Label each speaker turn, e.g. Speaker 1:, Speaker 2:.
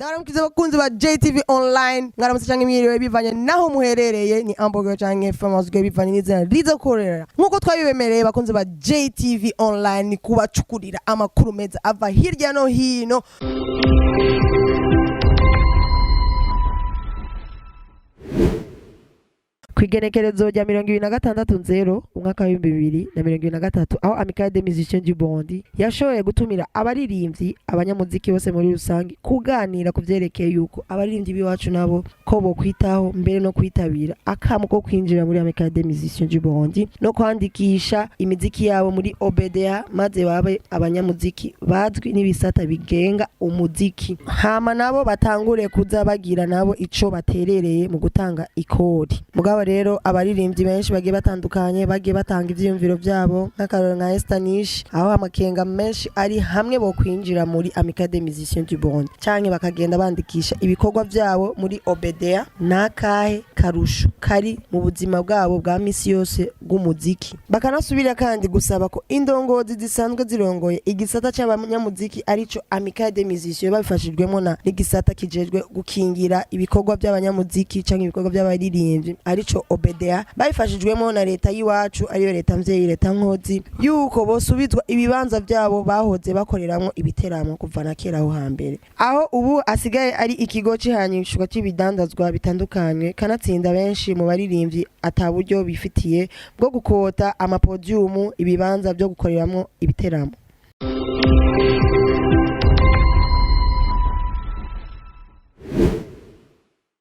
Speaker 1: Ndabaramukije abakunzi ba JTV Online, mwaramutse canke mwiriwe bivanye naho muherereye. Ni Hamburger canke Famous Girl bivanye n'izina rizokorera. Nkuko twabibemereye, bakunzi ba JTV Online, kubacukurira amakuru meza ava hirya no hino. Kw'igenekerezo rya 26 nzero umwaka w'2023, aho Amicale des Musiciens du Burundi yashoboye gutumira abaririmbyi, abanyamuziki bose muri rusange, kuganira ku vyerekeye yuko abaririmbyi b'iwacu nabo ko bokwitaho mbere no kwitabira akamo ko kwinjira muri Amicale des Musiciens du Burundi no kwandikisha imiziki yabo muri OBDA, maze babe abanyamuziki bazwi n'ibisata bigenga umuziki, hama nabo batangure kuza bagira nabo ico baterereye mu gutanga ikori. Mugabo rero abaririmbyi benshi bagiye batandukanye bagiye batanga ivyiyumviro vyabo, nk'akarorero nka Esther Nish, aho amakenga menshi ari hamwe bo kwinjira muri Amicale des Musiciens du Burundi canke bakagenda bandikisha ibikorwa vyabo muri OBDA, nakahe karusho kari mu buzima bwabo bwa misi yose bw'umuziki. Bakanasubira kandi gusaba ko indongozi zisanzwe zirongoye igisata c'abanyamuziki, arico Amicale des Musiciens, babifashijwemo na n'igisata kijejwe gukingira ibikorwa by'abanyamuziki canke ibikorwa by'abaririmbyi, arico OBDA, babifashijwemo na leta y'iwacu, ariyo leta mvyeyi, leta nkozi, yuko bosubizwa ibibanza vyabo bahoze bakoreramwo ibiteramo kuva na kera aho hambere, aho ubu asigaye ari ikigo c'ihanyishwa c'ibidandazwa bitandukanye. Kanatsinda benshi mu baririmbyi ata buryo bifitiye bwo gukota amapodiumu, ibibanza byo gukoreramwo ibiteramo.